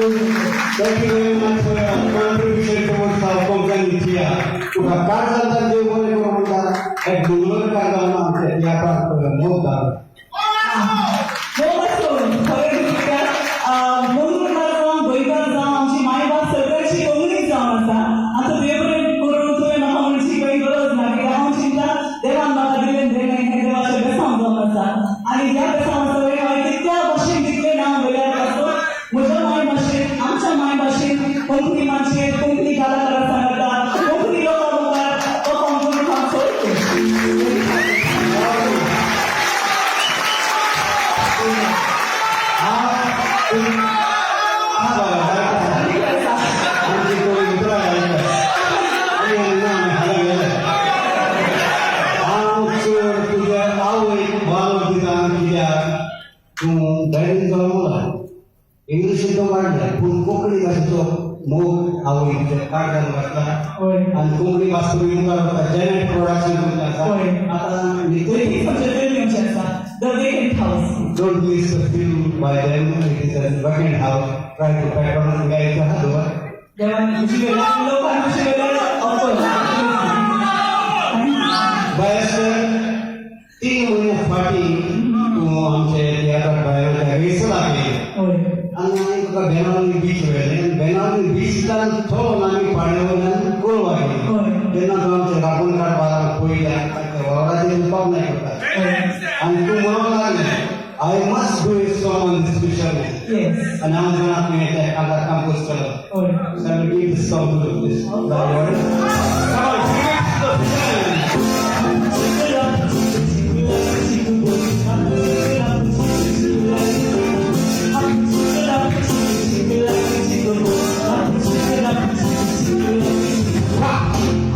Thank you very much for your contribution towards our Konkani theatre. तुका काळजांतल्यान देव बरें करूं म्हणटा. एक मंगळूरकार जावन आमच्या तियात्राक मोग दाखय. मोग आसून खरें कित्याक मंगळूरकार जावं, गोंयकार जावं, आमची मायभास सगळ्यांची कोंकणीच जावन आसा. आतां देव बरें करून तुवें म्हाका म्हणची काही गरज ना, कित्याक हांव चिंता देवान म्हाका दिलें देणें हें देवाचें बेसांव जावन आसा. आनी ह्या बेसांव सगळें हांवें कितल्या भाशेन तितलें नांव वयल्यार आसून म्हज्या मायभाशेन, आमच्या मायभाशेन, कोंकणी माचयेर, कोंकणी कलाकारां सांगता, कोंकणी लोकां मुखार परफॉर्म करून हांव चड खूश. हा हा बाबा, आमची कोणी उतरां आनी ना हांगा गेले. हांव चड तुज्या आवयक वालोर दिता, कित्याक तूं डॅडीन जल्मला, इंग्लिशीन तो वाडलें, पूण कोंकणी भाशेचो मोग आवयक काळजान बसला. आनी कोंकणी भास तुमी मुखार वता. जेनेट प्रोडक्शन तुमचें आसा. आतां वेगळी फिल्म येवची आसा, the vacant house. Don't miss the film by them. It is a vacant house. Try to patronize गायचं हा दोन. देवान खुशी केल्या, लोकांनी खुशी केल्या, ऑफकोर्स. बायस्टर, 3 म्हयने फाटीं तूं आमचे तियात्राक बायलांच्या रिहर्सलाक येयलें. आनी आमी तुका बेनावली बीच व्हेलें. बेनावली बीचान चलोन आमी पाण्या वयल्यान कोलवा गेली. तेन्ना तूं आमचे रांपणकार बारांक पळयल्या, तांच्या वावराचेर तोखणाय करता आनी तूं म्हणूंक लागलें, "I must do a song on this fisherman." आनी हांव जाणा तुवें तें कांतार कंपोज केलो. Shall we give this song to this the audience? Come on, give it to the fisherman.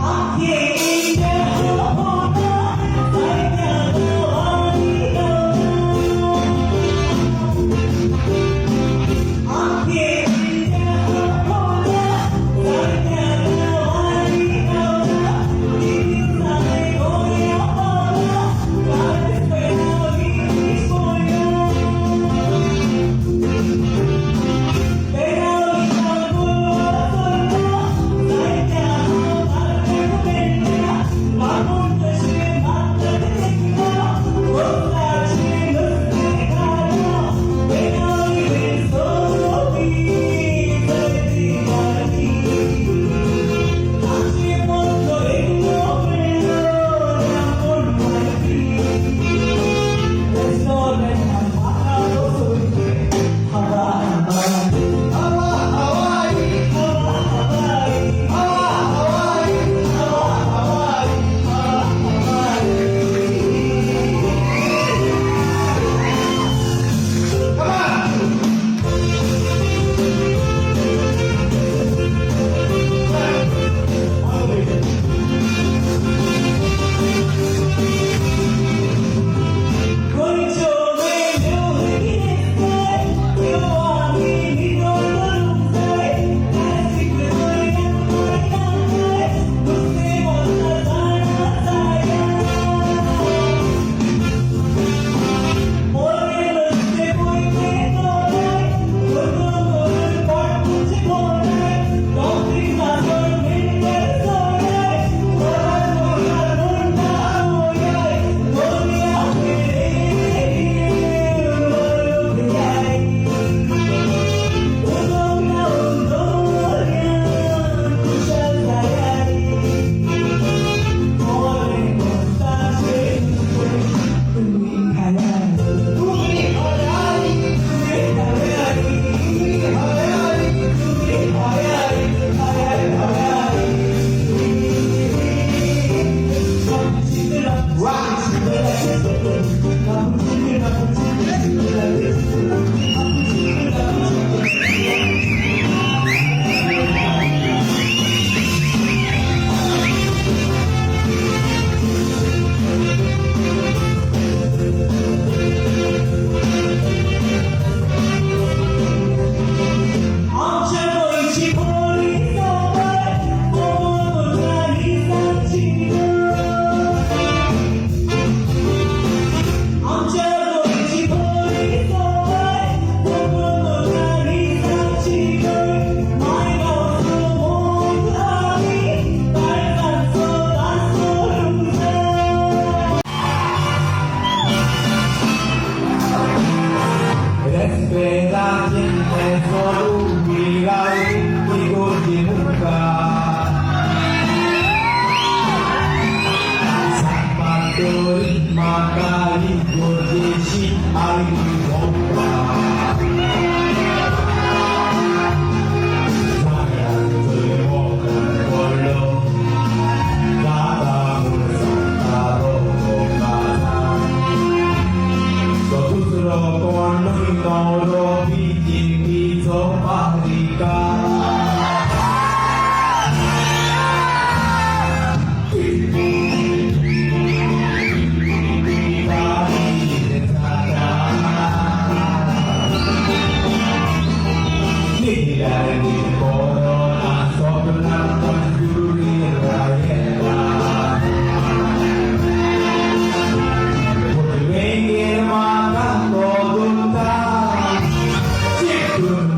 आखे सोपारिका. Thank you.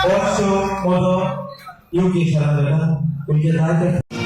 Also, म्हजो युके शहरान जाता तुमचे जायते.